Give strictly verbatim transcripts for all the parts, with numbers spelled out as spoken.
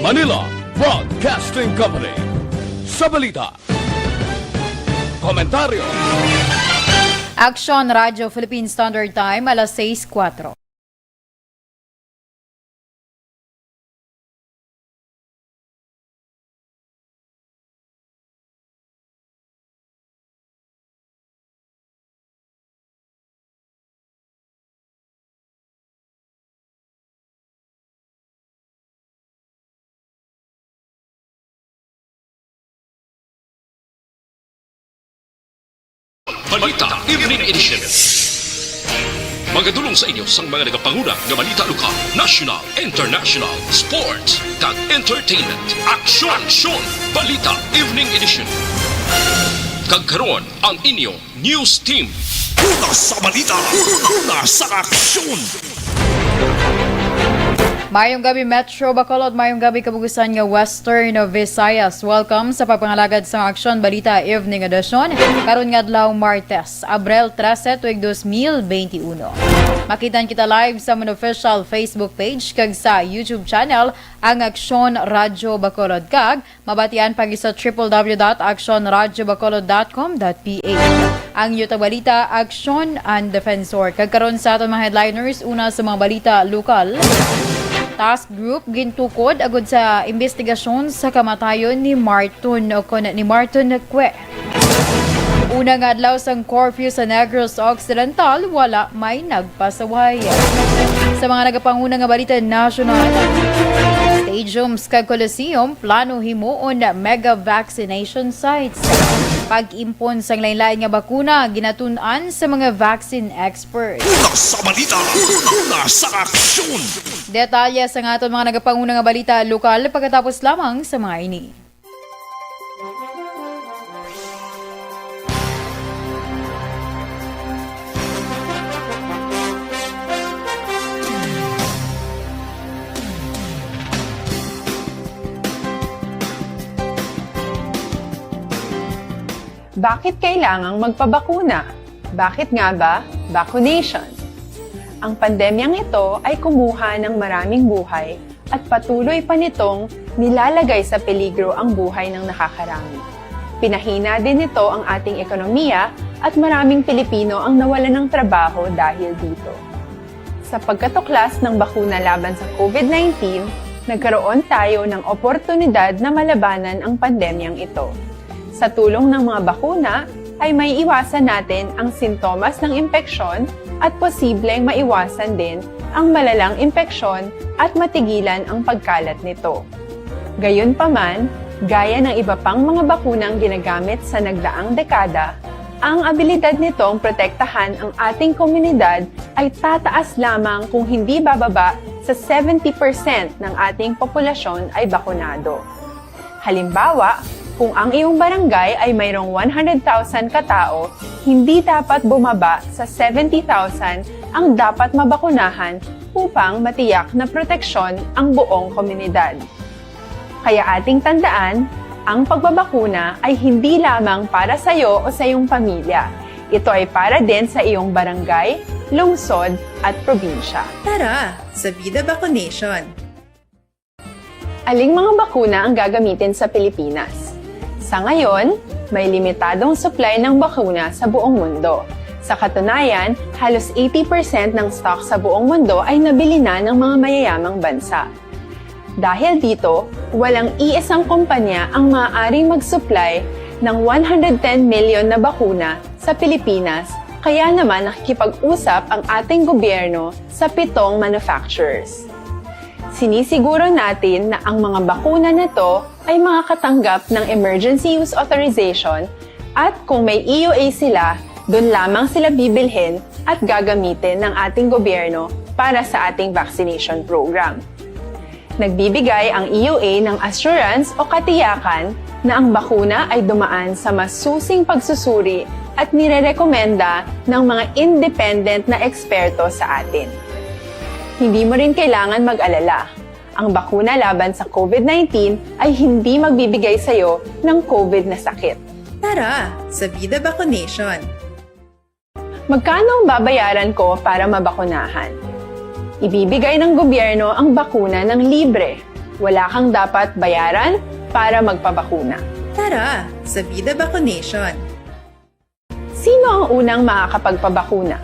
Manila Broadcasting Company. Sa balita, komentaryo. Aksyon Radyo Philippine Standard Time, alas sais kuwatro. Balita Evening Edition. Magadulong sa inyo sang mga nagapanguna nga balita lokal, national, international, sports, kag entertainment. Aksyon! Aksyon! Balita Evening Edition. Kag karon, ang inyo news team. Una sa balita, una sa aksyon. Mayong gabi, Metro Bacolod. Mayong gabi, kabugusan nga Western Visayas. Welcome sa pagpangalagad sa Aksyon Balita Evening Edition. Karon nga adlaw, Martes, Abril trese, tuig dos mil benti uno. Makitan kita live sa amon official Facebook page kag sa YouTube channel, ang Aksyon Radyo Bacolod, kag mabatian pa gid sa triple W dot aksyon radyo bacolod dot com dot P H. Ang inyo tagabalita, Aksyon and Defensor. Kag karon sa aton mga headliners, una sa mga balita lokal. Task Group gintukod agud sa imbestigasyon sa kamatayon ni Marton o kon ni Marton Cue. Una nga adlaw sang curfew sa Negros Occidental, wala may nagpasaway. Sa mga nagapanguna nga balita nasyonal, stadiums kag coliseum plano himuon mega vaccination sites. Pag-impon sang lain-lain nga bakuna ginatun-an sa mga vaccine experts. Una sa balita, una sa aksyon. Detalye sa nga aton mga nagapanguna nga balita lokal pagkatapos lamang sa mga ini. Bakit kailangang magpabakuna? Bakit nga ba vaccination? Ang pandemyang ito ay kumuha ng maraming buhay at patuloy pa nitong nilalagay sa peligro ang buhay ng nakakarami. Pinahina din nito ang ating ekonomiya at maraming Pilipino ang nawalan ng trabaho dahil dito. Sa pagkatuklas ng bakuna laban sa COVID nineteen, nagkaroon tayo ng oportunidad na malabanan ang pandemyang ito. Sa tulong ng mga bakuna, ay maiiwasan natin ang sintomas ng impeksyon at posibleng maiwasan din ang malalang impeksyon at matigilan ang pagkalat nito. Gayunpaman, gaya ng iba pang mga bakunang ginagamit sa nagdaang dekada, ang abilidad nitong protektahan ang ating komunidad ay tataas lamang kung hindi bababa sa seventy percent ng ating populasyon ay bakunado. Halimbawa, kung ang iyong barangay ay mayroong one hundred thousand ka tawo, hindi dapat bumaba sa seventy thousand ang dapat mabakunahan upang matiyak na proteksyon ang buong komunidad. Kaya ating tandaan, ang pagbabakuna ay hindi lamang para sa iyo o sa iyong pamilya. Ito ay para din sa iyong barangay, lungsod, at probinsya. Tara, sa Vida Vaccination! Aling mga bakuna ang gagamitin sa Pilipinas? Sa ngayon, may limitadong supply ng bakuna sa buong mundo. Sa katunayan, halos eighty percent ng stock sa buong mundo ay nabili na ng mga mayayamang bansa. Dahil dito, walang iisang kumpanya ang maaaring mag-supply ng one hundred ten million na bakuna sa Pilipinas, kaya naman nakikipag-usap ang ating gobyerno sa pitong manufacturers. Sinisiguro natin na ang mga bakuna na to ay makakatanggap ng emergency use authorization, at kung may E U A sila, dun lamang sila bibilhin at gagamitin ng ating gobyerno para sa ating vaccination program. Nagbibigay ang E U A ng assurance o katiyakan na ang bakuna ay dumaan sa masusing pagsusuri at nirerekomenda ng mga independent na eksperto sa atin. Hindi mo rin kailangan mag-alala. Ang bakuna laban sa COVID nineteen ay hindi magbibigay sa iyo ng COVID na sakit. Tara, sa Vida Vaccination! Magkano ang babayaran ko para mabakunahan? Ibibigay ng gobyerno ang bakuna ng libre. Wala kang dapat bayaran para magpabakuna. Tara sa Vida Vaccination! Sino ang unang makakapagpabakuna?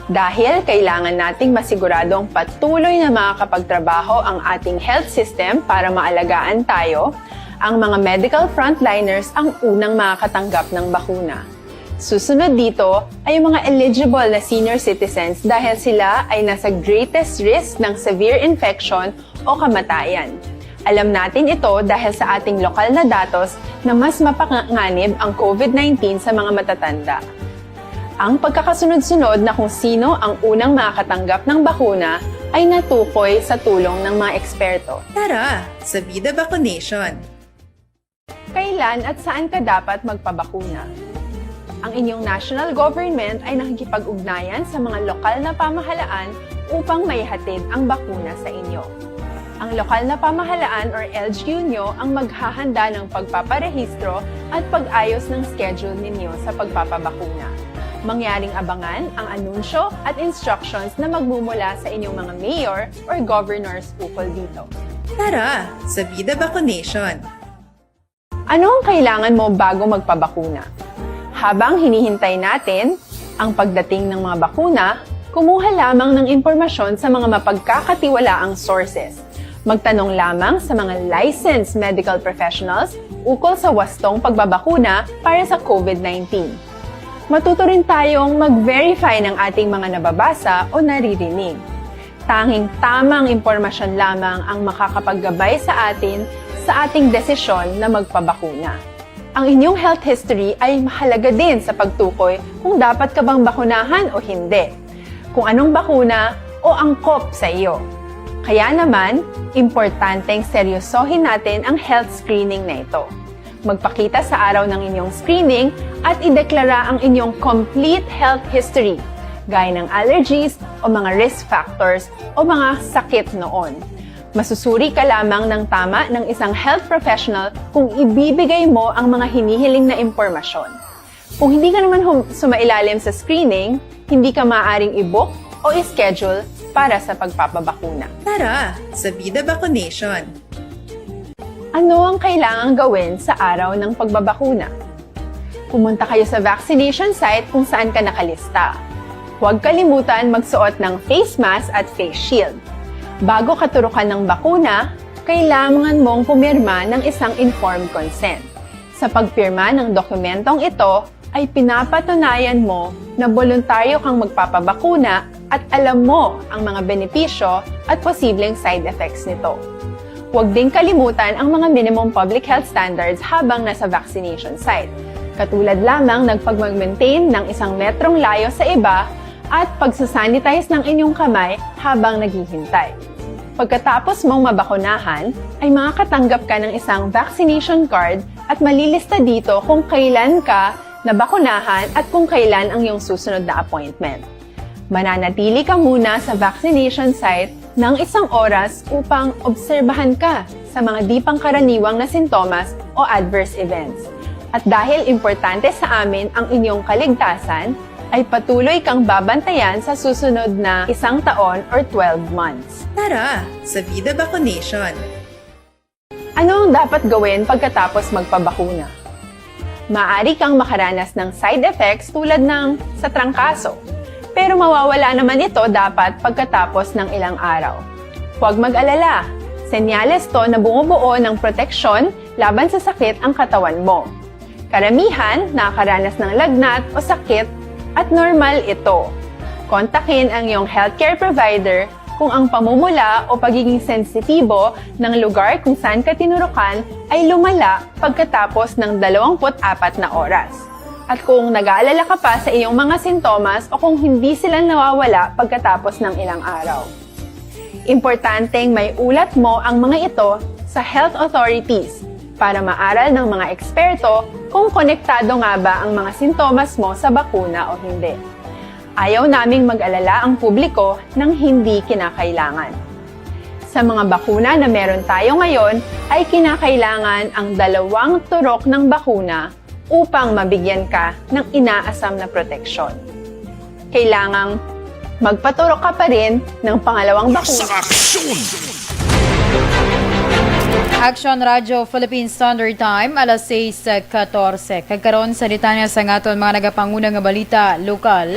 Dahil kailangan nating masiguradong patuloy na makakapagtrabaho ang ating health system para maalagaan tayo, ang mga medical frontliners ang unang makakatanggap ng bakuna. Susunod dito ay ang mga eligible na senior citizens dahil sila ay nasa greatest risk ng severe infection o kamatayan. Alam natin ito dahil sa ating lokal na datos na mas mapanganib ang COVID-nineteen sa mga matatanda. Ang pagkakasunod-sunod na kung sino ang unang makakatanggap ng bakuna ay natukoy sa tulong ng mga eksperto. Tara sa Vida Vaccination! Kailan at saan ka dapat magpabakuna? Ang inyong national government ay nakikipag-ugnayan sa mga lokal na pamahalaan upang maihatid ang bakuna sa inyo. Ang lokal na pamahalaan or L G U nyo ang maghahanda ng pagpaparehistro at pag-ayos ng schedule ninyo sa pagpapabakuna. Mangyaring abangan ang anunsyo at instructions na magmumula sa inyong mga mayor or governors ukol dito. Tara sa Vida Vaccination! Ano ang kailangan mo bago magpabakuna? Habang hinihintay natin ang pagdating ng mga bakuna, kumuha lamang ng impormasyon sa mga mapagkakatiwalaang sources. Magtanong lamang sa mga licensed medical professionals ukol sa wastong pagbabakuna para sa COVID-nineteen. Matuto rin tayong mag-verify ng ating mga nababasa o naririnig. Tanging tamang impormasyon lamang ang makakapaggabay sa atin sa ating desisyon na magpabakuna. Ang inyong health history ay mahalaga din sa pagtukoy kung dapat ka bang bakunahan o hindi, kung anong bakuna o angkop sa iyo. Kaya naman, importanteng seryosohin natin ang health screening na ito. Magpakita sa araw ng inyong screening at ideklara ang inyong complete health history, gaya ng allergies o mga risk factors o mga sakit noon. Masusuri ka lamang ng tama ng isang health professional kung ibibigay mo ang mga hinihiling na impormasyon. Kung hindi ka naman hum- sumailalim sa screening, hindi ka maaaring i-book o i-schedule para sa pagpapabakuna. Tara sa Vida Vaccination! Ano ang kailangang gawin sa araw ng pagbabakuna? Pumunta kayo sa vaccination site kung saan ka nakalista. Huwag kalimutan magsuot ng face mask at face shield. Bago ka turukan ng bakuna, kailangan mong pumirma ng isang informed consent. Sa pagpirma ng dokumentong ito, ay pinapatunayan mo na boluntaryo kang magpapabakuna at alam mo ang mga benepisyo at posibleng side effects nito. Huwag ding kalimutan ang mga minimum public health standards habang nasa vaccination site, katulad lamang ng pagmag-maintain ng isang metrong layo sa iba at pagsasanitize ng inyong kamay habang naghihintay. Pagkatapos mong mabakunahan, ay makakatanggap ka ng isang vaccination card at malilista dito kung kailan ka nabakunahan at kung kailan ang iyong susunod na appointment. Mananatili ka muna sa vaccination site ng isang oras upang obserbahan ka sa mga di pangkaraniwang na sintomas o adverse events. At dahil importante sa amin ang inyong kaligtasan, ay patuloy kang babantayan sa susunod na isang taon or twelve months. Tara sa Vida Vaccination! Ano ang dapat gawin pagkatapos magpabakuna? Maaari kang makaranas ng side effects tulad ng sa trangkaso, pero mawawala naman ito dapat pagkatapos ng ilang araw. Huwag mag-alala, senyales to na bumubuo ng proteksyon laban sa sakit ang katawan mo. Karamihan nakakaranas ng lagnat o sakit at normal ito. Kontakin ang iyong healthcare provider kung ang pamumula o pagiging sensitibo ng lugar kung saan ka tinurukan ay lumala pagkatapos ng dalawampu't apat na oras. At kung nag-aalala ka pa sa iyong mga sintomas o kung hindi sila nawawala pagkatapos ng ilang araw. Importanteng may ulat mo ang mga ito sa health authorities para maaral ng mga eksperto kung konektado nga ba ang mga sintomas mo sa bakuna o hindi. Ayaw naming mag-alala ang publiko ng hindi kinakailangan. Sa mga bakuna na meron tayo ngayon, ay kinakailangan ang dalawang turok ng bakuna upang mabigyan ka ng inaasam na proteksyon. Kailangang Magpaturo ka pa rin ng pangalawang bakuna. Sa aksyon! Action Radio Philippine Standard Time, alas sais katorse. Kag karon sa detalye sa aton mga nagapanguna nga balita lokal.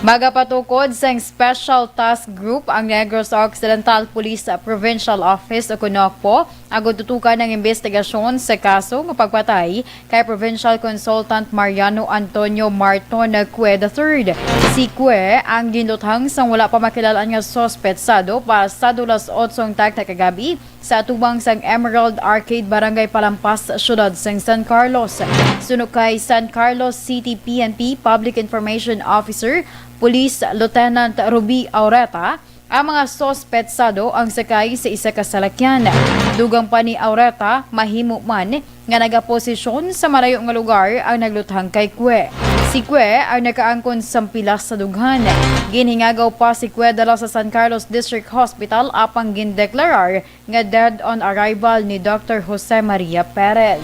Magapatukod sang Special Task Group ang Negros Occidental Police Provincial Office o CONOCPO agud tutukan ang imbestigasyon sa kaso nga pagpatay kay Provincial Consultant Mariano Antonio Marton Cue the third. Si Cue ang ginluthang sang wala pa makilal-an nga suspetsado pasado las otso ang takna kagabi sa atubang sang Emerald Arcade, Barangay Palampas, Siyudad sang San Carlos. Suno kay San Carlos City P N P Public Information Officer, Police Lieutenant Ruby Aureta, ang mga suspetsado ang sakay sa isa ka salakyan. Dugang pa ni Aureta, mahimo man nga nagaposisyon sa malayo nga lugar ang nagluthang kay Cue. Si Cue ang nakaangkon sang pilas sa dughan. Ginhingagaw pa si Cue dala sa San Carlos District Hospital apang gindeklarar nga dead on arrival ni Doctor Jose Maria Perez.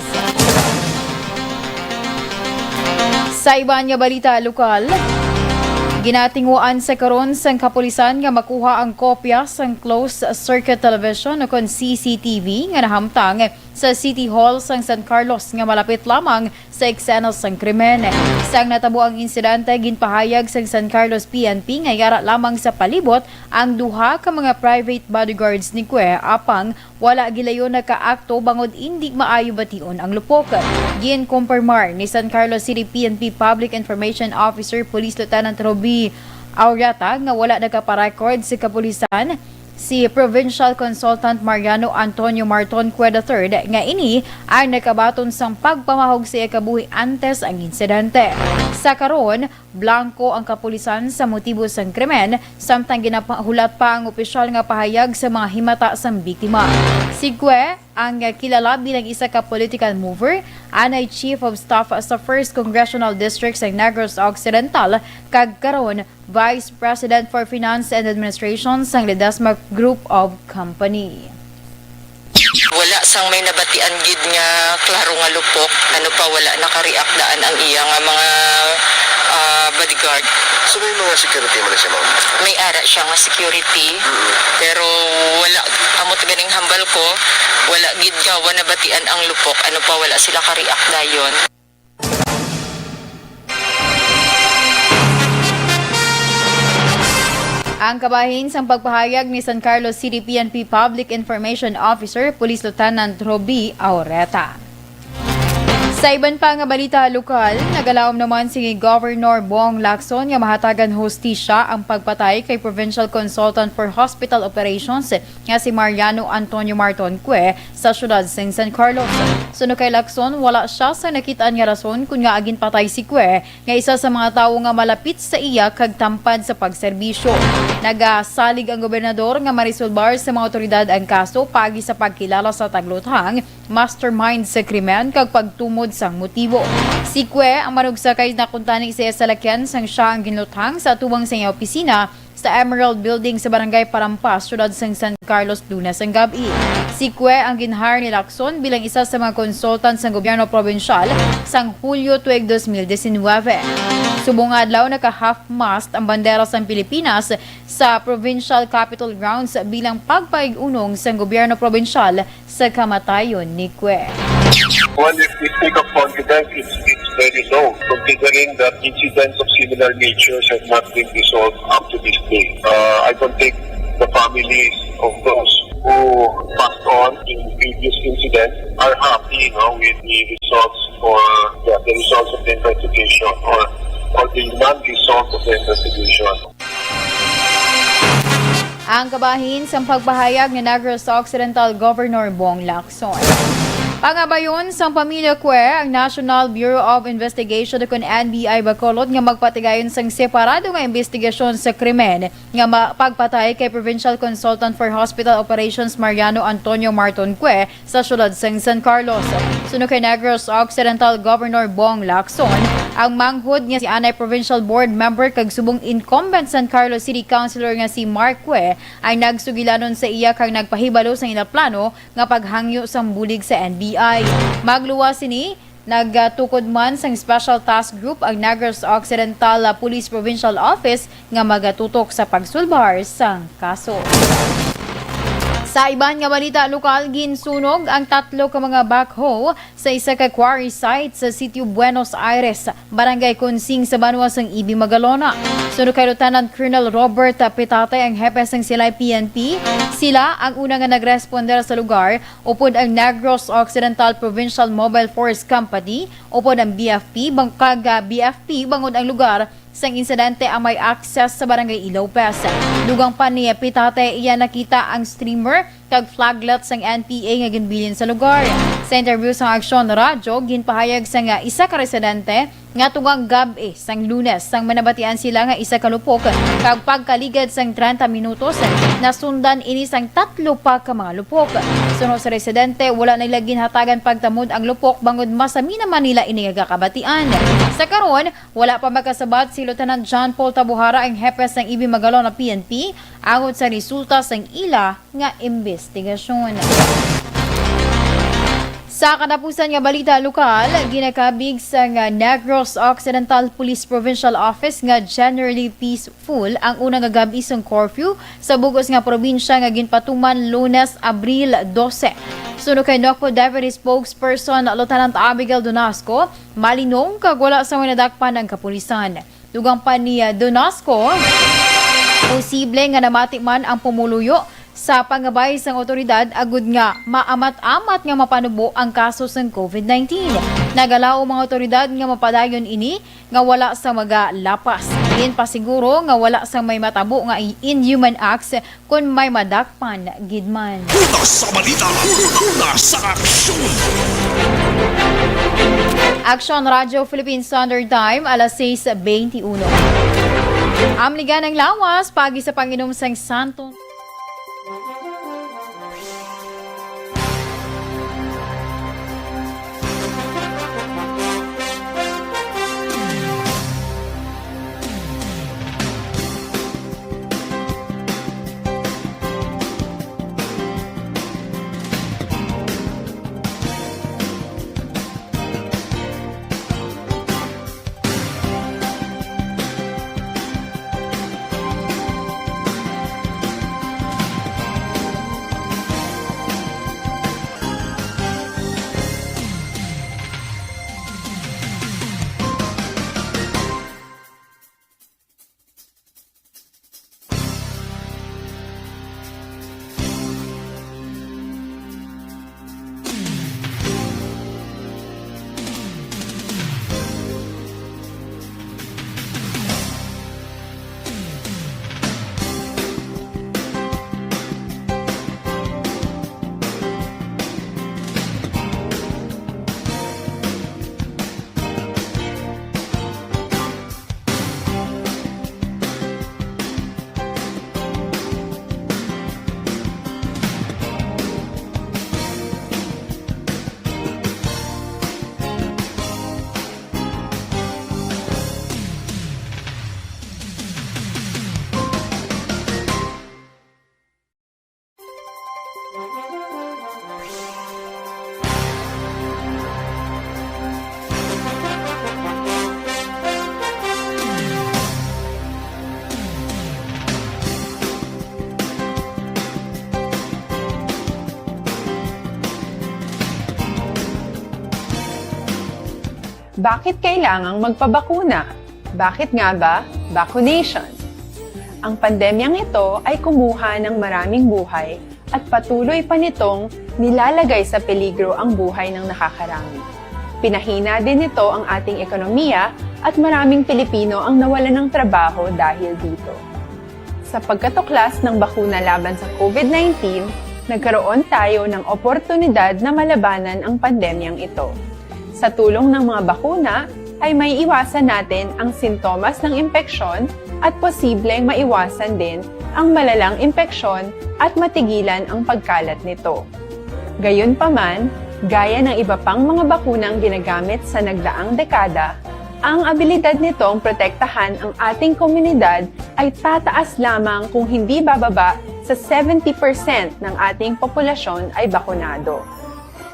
Sa iban nga balita lokal, ginatinguan sa karon sang kapulisan nga makuha ang kopya sang closed circuit television o kon C C T V nga nahamtang sa City Hall sang San Carlos nga malapit lamang sa eksena sang krimen. Sang natabo ang insidente, ginpahayag sang San Carlos P N P nga yara lamang sa palibot ang duha ka mga private bodyguards ni Cue, apang wala gilayon nakaakto bangod indi maayo bation ang lupok. Ginkumpirmar ni San Carlos City P N P Public Information Officer Police Lieutenant Ruby Aurata nga wala nakaparecord sa kapulisan si Provincial Consultant Mariano Antonio Marton Cue the third nga ini ang nakabaton sang pagpamahog sa iya kabuhi antes ang insidente. Sa karon, blangko ang kapulisan sa motibo sang krimen, samtang ginapahulat pa ang opisyal nga pahayag sa mga himata sang biktima. Si Cue, ang kilala bilang isa ka political mover, anay Chief of Staff sa First Congressional District sa Negros Occidental, kag karon Vice President for Finance and Administration sang Ledesma Group of Company. Wala sang may nabatian gid nga klaro nga lupok, ano pa, wala naka-react daan ang iya nga mga, ah, bodyguard. So, may mga security man siya, ma'am? May ara siya nga security, Mm. pero wala, amo ganing hambal ko, wala gid nga, wala nabatian ang lupok, ano pa, wala sila ka-react dayon. Ang kabahin sang pagpahayag ni San Carlos City P N P Public Information Officer, Police Lieutenant Roby Aureta. Sa iban pa nga balita lokal, nagalaom naman si Governor Bong Lacson nga mahatagan hustisya ang pagpatay kay Provincial Consultant for Hospital Operations nga si Mariano Antonio Marton Cue sa siyudad sang San Carlos. Suno kay Lacson, wala sia sa nakit-an nga rason kon ngaa ginpatay si Cue, nga isa sa mga tawo nga malapit sa iya kag tampad sa pagserbisyo. Nagasalig ang gobernador nga marisolbar sa mga awtoridad ang kaso paagi sa pagkilala sa tagluthang mastermind sa krimen kag pagtumod sang motibo. Si Cue ang manugsa kay nakuntani sa iya salakyan sang sia ang ginluthang sa atubang sa iya opisina sa Emerald Building sa Barangay Parampas, siyudad sang San Carlos, Lunes ang gab-i. Si Cue ang gin-hire ni Lacson bilang isa sa mga consultant sang gobyerno probinsyal sang Hulyo tuig dos mil disinwebe. Subong nga adlaw, naka-half-mast ang bandera sang Pilipinas sa Provincial Capitol Grounds bilang pagpaig-unong sang gobyerno probinsyal sa kamatayon ni Cue. Well, if we speak of confidence, it's, it's very low, considering that incidents of similar natures have not been resolved up to this day. Uh, I don't think the families of those who passed on in previous incidents are happy, you know, with the results or the, the results of the investigation or, or the non-results of the investigation. Ang kabahin sang pagpahayag ni Negros Occidental Governor Bong Lacson. Pangabayon sang pamilya Cue, ang National Bureau of Investigation o kon N B I Bacolod nga magpatigayon sang separado nga imbestigasyon sa krimen nga ma-, pagpatay kay Provincial Consultant for Hospital Operations Mariano Antonio Marton Cue sa siyudad sang San Carlos. Suno kay Negros Occidental Governor Bong Lacson, ang manghod nga si anay provincial board member kag subong incumbent San Carlos City Councilor nga si Mark Cue ang nagsugilanon sa iya kag nagpahibalo sang ila plano nga paghangyo sang bulig sa N B I. Magluwas sini, Nagtukod man sang Special Task Group ang Negros Occidental Police Provincial Office nga magatutok sa pagsulbar sang kaso. Sa iban nga balita lokal, ginsunog ang tatlo ka mga backhoe sa isa ka quarry site sa Sitio Buenos Aires, Barangay Consing, sa banwa sang Ibi, Magalona. Suno kay Lieutenant Colonel Robert Pitate, ang hepe sang Silay P N P, sila ang una nga nagresponder sa lugar, upod ang Negros Occidental Provincial Mobile Force Company, upod ang B F P, bang-, kag, ah, B F P, bangod ang lugar sang insidente ang may access sa Barangay Ilopez. Dugang pa ni Pitate, iya nakita ang streamer kag flaglet sang N P A nga ginbilin sa lugar. Sa interview sa Aksyon Radyo, ginpahayag sang isa ka residente nga tugang gab-i sang Lunes, sang may nabatian sila nga isa ka lupok, kag pagkaligad sang treinta minutos, nasundan ini sang tatlo pa ka mga lupok. Suno sa residente, wala nila ginhatagan pagtamod ang lupok bangod masami naman nila ini nga kabatian. Sa karon, wala pa makasabat si Lieutenant John Paul Tabuhara, ang hepe sang Ibi Magalona P N P, angot sa resulta sang ila nga imbestigasyon. Sa katapusan nga balita lokal, ginakabig sang Negros Occidental Police Provincial Office nga generally peaceful ang una nga gab-i sang curfew sa bug-os nga probinsya nga ginpatuman Lunes, Abril dose. Suno kay NOCPO Deputy Spokesperson Lieutenant Abigail Donasco, malinong kag wala sa may nadakpan ang kapulisan. Dugang pa ni, ah, Donasco, posible nga namati man ang pumuluyo sa pangabay sang awtoridad agud nga maamat-amat nga mapanubo ang kaso sang COVID nineteen. Nagalaom ang awtoridad nga mapadayon ini nga wala sa magalapas. Ginpasiguro nga wala sa may matabo nga inhuman acts kon may madakpan gid man. Una sa balita, una sa aksyon. Aksyon Radyo Philippine Standard Time, alas sais beintiuno. Amligan ang lawas, pagi sa panginom sang Santon. Bakit kailangang magpabakuna? Bakit nga ba vaccination? Ang pandemyang ito ay kumuha ng maraming buhay at patuloy pa nitong nilalagay sa peligro ang buhay ng nakakarami. Pinahina din nito ang ating ekonomiya at maraming Pilipino ang nawalan ng trabaho dahil dito. Sa pagkatuklas ng bakuna laban sa COVID nineteen, nagkaroon tayo ng oportunidad na malabanan ang pandemyang ito. Sa tulong ng mga bakuna, ay maiiwasan natin ang sintomas ng impeksyon at posibleng maiwasan din ang malalang impeksyon at matigilan ang pagkalat nito. Gayunpaman, gaya ng iba pang mga bakunang ginagamit sa nagdaang dekada, ang abilidad nitong protektahan ang ating komunidad ay tataas lamang kung hindi bababa sa seventy percent ng ating populasyon ay bakunado.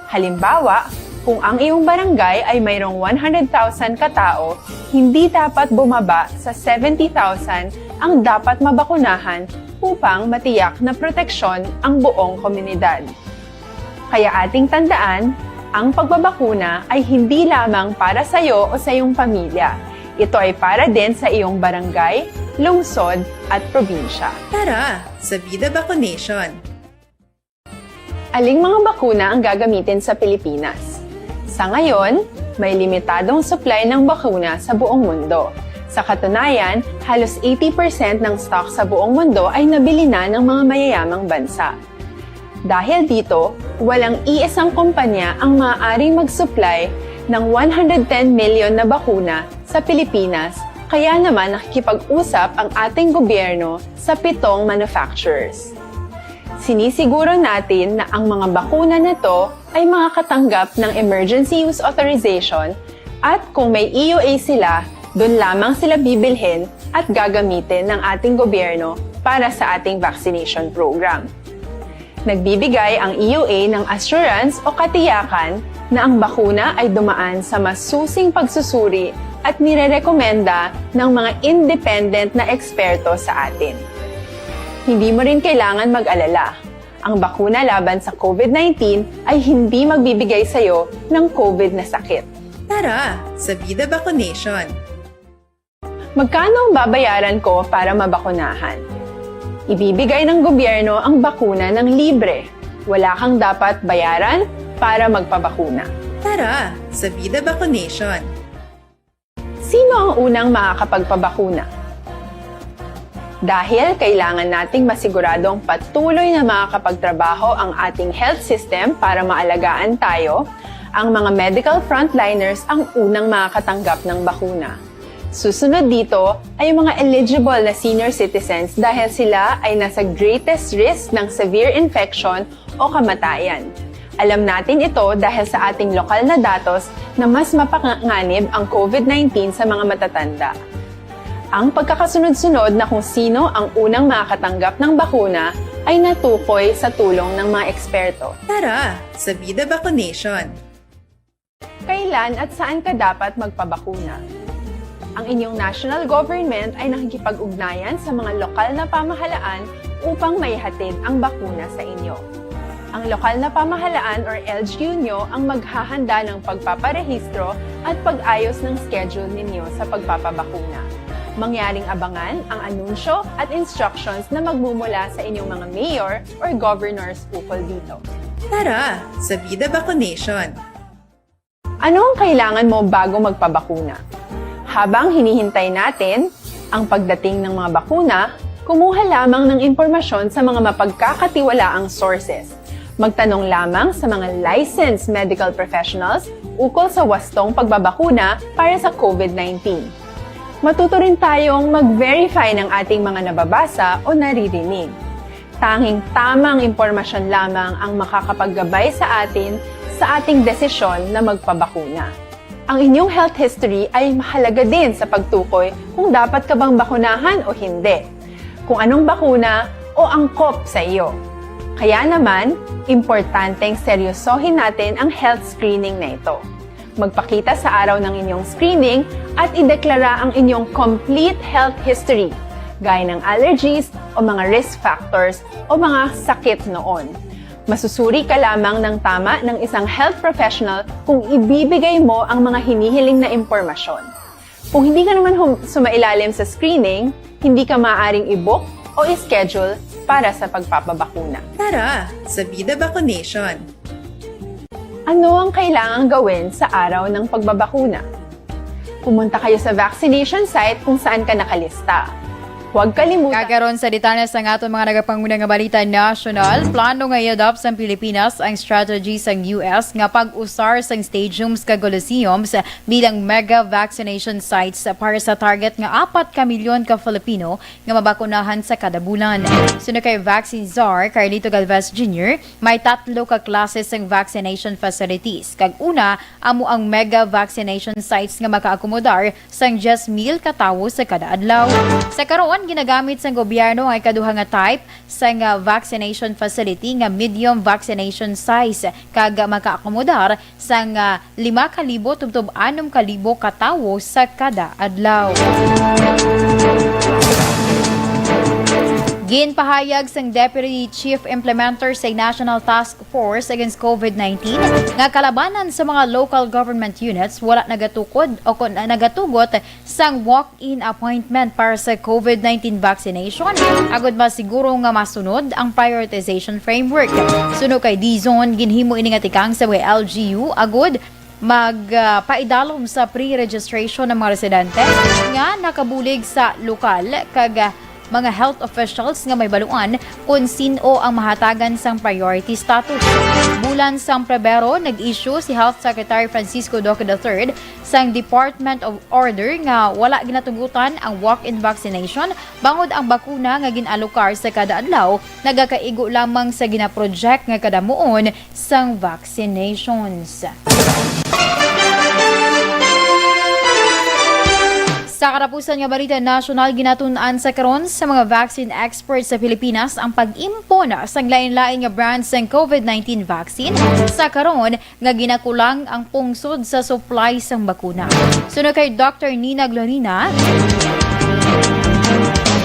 Halimbawa, Kung ang iyong barangay ay mayroong one hundred thousand ka tawo, hindi dapat bumaba sa seventy thousand ang dapat mabakunahan upang matiyak na proteksyon ang buong komunidad. Kaya ating tandaan, ang pagbabakuna ay hindi lamang para sa iyo o sa iyong pamilya. Ito ay para din sa iyong barangay, lungsod, at probinsya. Tara, sa Vida Vaccination! Aling mga bakuna ang gagamitin sa Pilipinas? Sa ngayon, may limitadong supply ng bakuna sa buong mundo. Sa katunayan, halos eighty percent ng stock sa buong mundo ay nabili na ng mga mayayamang bansa. Dahil dito, walang iisang kumpanya ang maaaring mag-supply ng one hundred ten million na bakuna sa Pilipinas, kaya naman nakikipag-usap ang ating gobyerno sa pitong manufacturers. Sinisiguro natin na ang mga bakuna na to ay makakatanggap ng Emergency Use Authorization, at kung may E U A sila, doon lamang sila bibilhin at gagamitin ng ating gobyerno para sa ating vaccination program. Nagbibigay ang E U A ng assurance o katiyakan na ang bakuna ay dumaan sa masusing pagsusuri at nirerekomenda ng mga independent na eksperto sa atin. Hindi mo rin kailangan mag-alala. Ang bakuna laban sa COVID nineteen ay hindi magbibigay sa iyo ng COVID na sakit. Tara, sa Vida Vaccination! Magkano ang babayaran ko para mabakunahan? Ibibigay ng gobyerno ang bakuna ng libre. Wala kang dapat bayaran para magpabakuna. Tara, sa Vida Vaccination! Sino ang unang makakapagpabakuna? Dahil kailangan nating masiguradong patuloy na makakapagtrabaho ang ating health system para maalagaan tayo, ang mga medical frontliners ang unang makakatanggap ng bakuna. Susunod dito ay ang mga eligible na senior citizens dahil sila ay nasa greatest risk ng severe infection o kamatayan. Alam natin ito dahil sa ating lokal na datos na mas mapanganib ang COVID nineteen sa mga matatanda. Ang pagkakasunod-sunod na kung sino ang unang makakatanggap ng bakuna ay natukoy sa tulong ng mga eksperto. Tara, sa Vida Vaccination! Kailan at saan ka dapat magpabakuna? Ang inyong national government ay nakikipag-ugnayan sa mga lokal na pamahalaan upang maihatid ang bakuna sa inyo. Ang lokal na pamahalaan or L G U nyo ang maghahanda ng pagpaparehistro at pag-ayos ng schedule ninyo sa pagpapabakuna. Mangyaring abangan ang anunsyo at instructions na magmumula sa inyong mga mayor or governors ukol dito. Tara, sa Vida Vaccination! Ano ang kailangan mo bago magpabakuna? Habang hinihintay natin ang pagdating ng mga bakuna, kumuha lamang ng impormasyon sa mga mapagkakatiwalaang sources. Magtanong lamang sa mga licensed medical professionals ukol sa wastong pagbabakuna para sa COVID nineteen. Matuto rin tayong mag-verify ng ating mga nababasa o naririnig. Tanging tamang impormasyon lamang ang makakapaggabay sa atin sa ating desisyon na magpabakuna. Ang inyong health history ay mahalaga din sa pagtukoy kung dapat ka bang bakunahan o hindi, kung anong bakuna o angkop sa iyo. Kaya naman, importanteng seryosohin natin ang health screening na ito. Magpakita sa araw ng inyong screening at ideklara ang inyong complete health history, gaya ng allergies o mga risk factors o mga sakit noon. Masusuri ka lamang ng tama ng isang health professional kung ibibigay mo ang mga hinihiling na impormasyon. Kung hindi ka naman hum- sumailalim sa screening, hindi ka maaaring i-book o i-schedule para sa pagpapabakuna. Tara, sa Vida Vaccination! Ano ang kailangang gawin sa araw ng pagbabakuna? Pumunta kayo sa vaccination site kung saan ka nakalista. Huwag kalimutan. Kagaron sa detalye sang aton mga nagapanguna nga balita nasyonal, plano nga i-adopt sang Pilipinas ang strategy sang U S nga pag-usar sang stadiums kag coliseums bilang mega vaccination sites para sa target nga apat ka milyon ka Filipino nga mabakunahan sa kada bulan. Suno kay Vaccine Czar Carlito Galvez Junior, may tatlo ka klase sang vaccination facilities, kag una amo ang mega vaccination sites nga makaakomodar sang diyes mil ka tawo sa kada adlaw. Sa karon, Ginagamit sang gobyerno ang ikaduha nga type sang, ah, vaccination facility nga medium vaccination size kag makaakomodar sang, ah, lima ka libo tubtob anom ka libo ka tawo sa kada adlaw. Ginpahayag sang Deputy Chief Implementer sa National Task Force Against COVID nineteen nga kalabanan sa mga local government units wala nagatukod o kon nagatugot sang walk-in appointment para sa COVID nineteen vaccination, agud masiguro nga masunod ang prioritization framework. Suno kay Dizon, ginhimo ini nga tikang sa mga L G U agud mag, ah, paidalom sa pre-registration ng mga residente nga nakabulig sa lokal kag, ah, mga health officials nga may baluan kon sin-o ang mahatagan sang priority status. Bulan sang Pebrero, nag-issue si Health Secretary Francisco Duque the third sang Department of Order nga wala ginatugutan ang walk-in vaccination bangod ang bakuna nga gin-alokar sa kada adlaw nagakaigo lamang sa ginaproject nga kadamuon sang vaccinations. Sa katapusan nga balita nasyonal, ginatun-an sa karon sa mga vaccine experts sa Pilipinas ang pag-impon sang lain-lain nga brand sang COVID nineteen vaccine sa karon nga ginakulang ang pungsod sa supply sang bakuna. Suno kay Doctor Nina Glorina,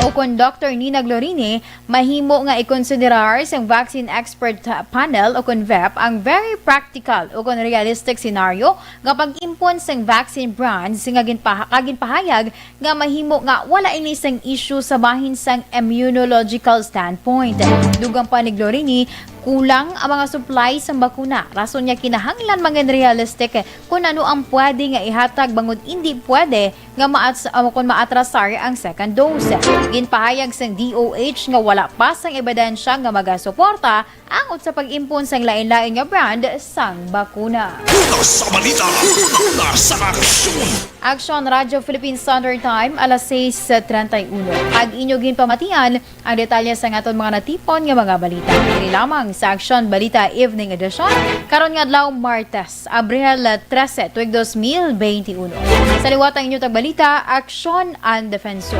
o kon Doctor Nina Glorini, mahimo nga ikonsiderar sang Vaccine Expert Panel o kon vep ang very practical o kon realistic scenario nga pag-impon sang vaccine brands nga ginpaha-, nga ginpahayag nga mahimo nga wala ini sang issue sa bahin sang immunological standpoint. Dugang pa ni Glorini, kulang ang mga supply sang bakuna, rason nga kinahanglan mangin realistic kon ano ang pwede nga ihatag bangod indi pwede nga maats-, amo kon maatrasar ang second dose. Ginpahayag sang D O H nga wala pa sang ebidensya nga magasuporta angot sa pag-impon sang lain-lain nga brand sang bakuna. Una sa balita, una sa aksyon. Aksyon Radyo Philippine Standard Time, alas sais treinta y uno. Ag inyo ginpamatian ang detalye sang aton mga natipon nga mga balita. Diri lamang sa Aksyon Balita Evening Edition, karon nga adlaw, Martes, Abril trese, tuig dos mil benti uno. Sa liwat ang inyo tagbalita, Aksyon and Defensor.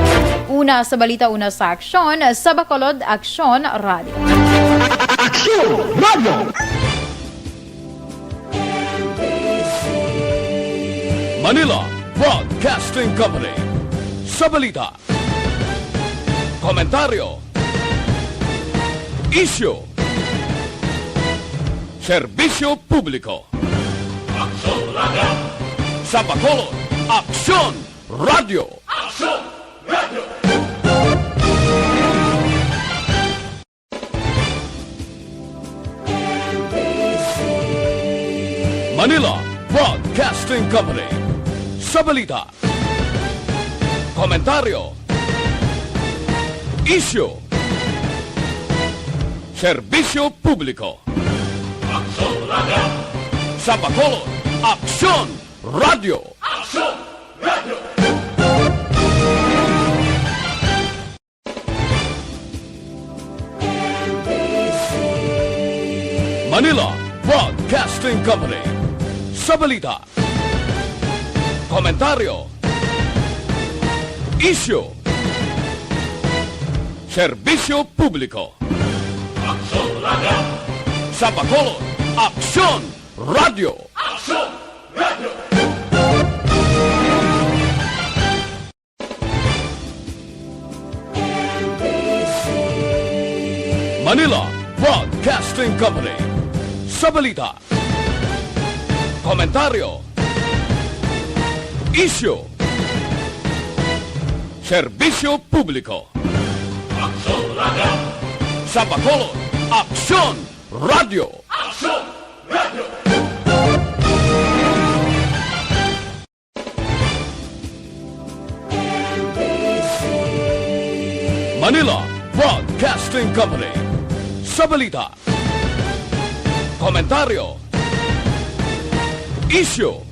Una sa balita, una sa aksyon, sa Bacolod, Aksyon Radio. Aksyon Radio. Manila Broadcasting Company. Sa balita, komentaryo, isyu, serbisyo publiko. Aksyon Radio. Sa Bacolod, Aksyon Radio. Aksyon Radio. Manila Broadcasting Company. Sa balita, komentaryo, isyu, serbisyo publiko. Aksyon Radio. Sa Bacolod, Aksyon Radio. Aksyon Radio. Manila Broadcasting Company. Sa balita, komentaryo, isyu, serbisyo publiko. Aksyon Radio. Sa Bacolod, Aksyon Radio. Aksyon Radio. Manila Broadcasting Company. Sa balita, komentaryo, isyu, serbisyo publiko. Aksyon Radio. Sa Bacolod, Aksyon Radio. Aksyon Radio. Manila Broadcasting Company. Sa balita, komentaryo, isyu,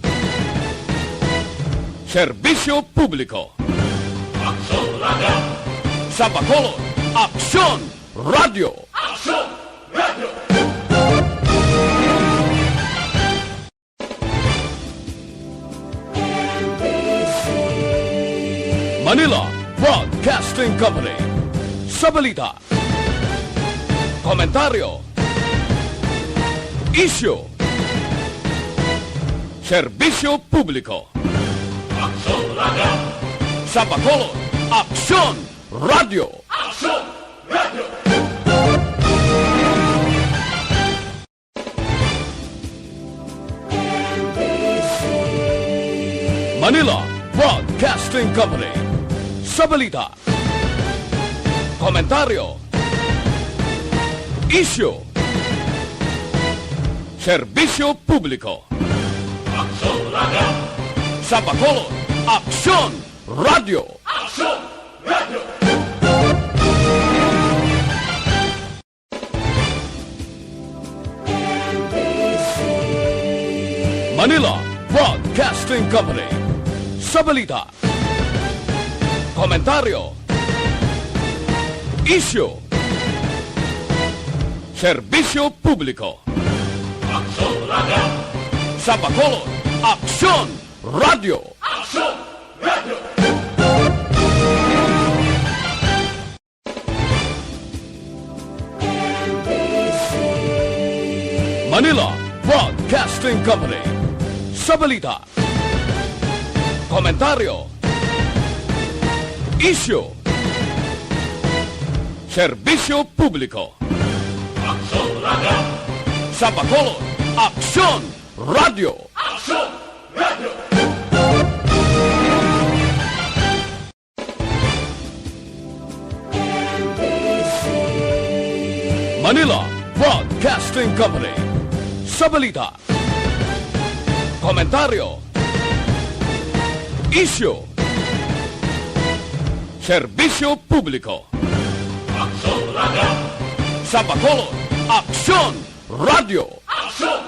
serbisyo publiko. Aksyon Radio. Sa Bacolod, Aksyon Radio. Aksyon Radio. Manila Broadcasting Company. Sa balita, komentaryo, isyu, serbisyo publiko. Aksyon Radio! Sa Bacolod, Aksyon Radio! Aksyon Radio! Manila Broadcasting Company. Sa balita, komentaryo, isyu, serbisyo publiko. Aksyon Radio! Sa Bacolod, Aksyon Radio! Aksyon Radio! Manila Broadcasting Company. Sa balita, komentaryo, isyu, serbisyo publiko. Aksyon Radio! Sa Bacolod, Aksyon Radio! Aksyon Radio! Manila Broadcasting Company. Sa balita, komentaryo, isyu, serbisyo publiko. Aksyon Radio! Sa Bacolod, Aksyon Radio! Aksyon Radio! Manila Broadcasting Company. Sa balita, komentaryo, isyu, serbisyo publiko. Aksyon Radio! Sa Bacolod, Aksyon Radio! Aksyon